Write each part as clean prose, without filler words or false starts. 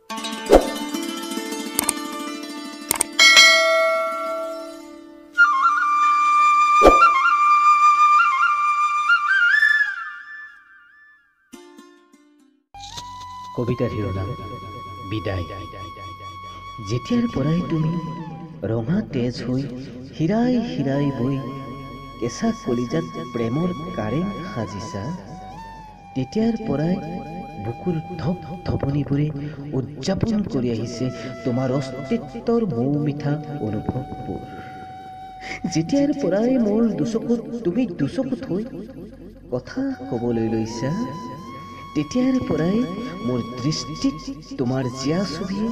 কবিতাৰ শিৰোনাম বিদায়। যেতিয়াৰ পৰাই তুমি ৰঙা তেজ হৈ হীৰাই হীৰাই বৈ কেঁচা কলিজাত প্ৰেমৰ কাৰেং সাজিছা, তেতিয়াৰ পৰাই বুকুৰ ধপ ধপনিবোৰে উদযাপন কৰি আহিছে তোমাৰ অস্তিত্বৰ মৌ মিঠা অনুভৱবোৰ। যেতিয়াৰ পৰাই মোৰ দুচকুত তুমি দুচকুত হৈ কথা ক'বলৈ লৈছা, তেতিয়াৰ পৰাই মোৰ দৃষ্টিত তোমাৰ জীয়া ছবিয়ে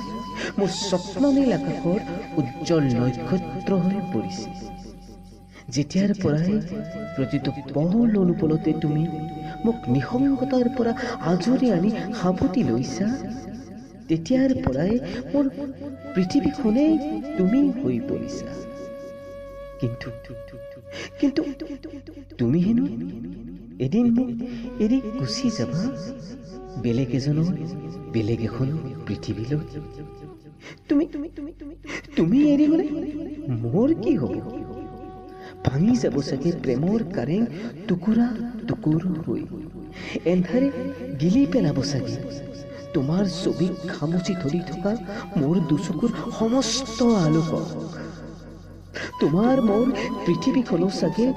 মোৰ স্বপ্ননীল আকাশৰ উজ্জ্বল নক্ষত্ৰ হৈ পৰিছে। যেতিয়াৰ পৰাই প্ৰতিটো পল অনুপলতে তুমি মোক নিসংগতাৰ পৰা আঁজুৰি আনি সাৱটি লৈছা, তেতিয়াৰ পৰাই মোৰ পৃথিৱীখনেই তুমি হৈ পৰিছা। কিন্তু কিন্তু তুমি হেনো এদিন মোক এৰি গুচি যাবা বেলেগ এজনৰ বেলেগ এখন পৃথিৱীলৈ। তুমি তুমি এৰি গ'লে মোৰ কি হ'ব? ভাঙি যাব চাগে প্ৰেমৰ কাৰেং টুকুৰা টুকুৰ হৈ, এন্ধাৰে গিলি পেলাব চাগে তোমাৰ ছবিক খামুচি ধৰি থকা মোৰ দুচকুৰ সমস্ত আলোকক। তোমাৰ মোৰ পৃথিৱীখনো চাগে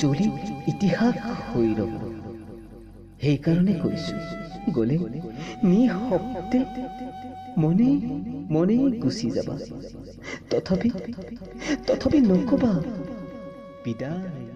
জ্বলি ইতিহাস হৈ ৰ'ব। সেইকাৰণে কৈছো, গ'লে নিঃশব্দে মনে মনে গুচি যাবা, তথাপি তথাপি নকবা বিদায়।